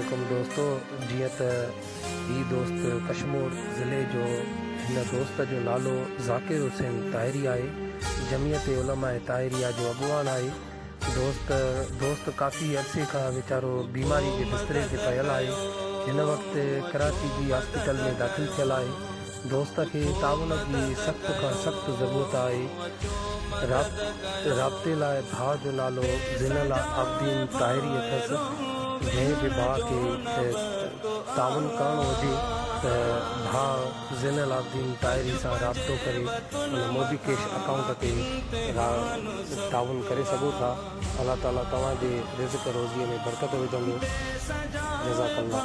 عليڪم دوستو جيئن ته هي دوست ڪشمور ضلعي جو هن دوست جو نالو ذاڪر حسين طاهري آهي جمعيت علماء طاهريه جو اڳواڻ آهي دوست دوست ڪافي عرصي کان ويچارو بيماري جي بستري تي پيل آهي هن وقت ڪراچي جي هاسپيٽل ۾ داخل ٿيل آهي دوست کي تعاون جي سخت کان سخت ضرورت آهي. رابطي لاء ڀاء جو نالو زين العابدين طاهري اٿس. جنهن به ڀاء کي تعاون ڪرڻو هجي ته ڀاء زين العابدين طاهري سان رابطو ڪري ان موبي ڪيش اڪائونٽ تي تعاون ڪري سگهو ٿا. الله تعالي توهان جي رزق روزي ۾ برڪت وجهندو. جزاڪ الله.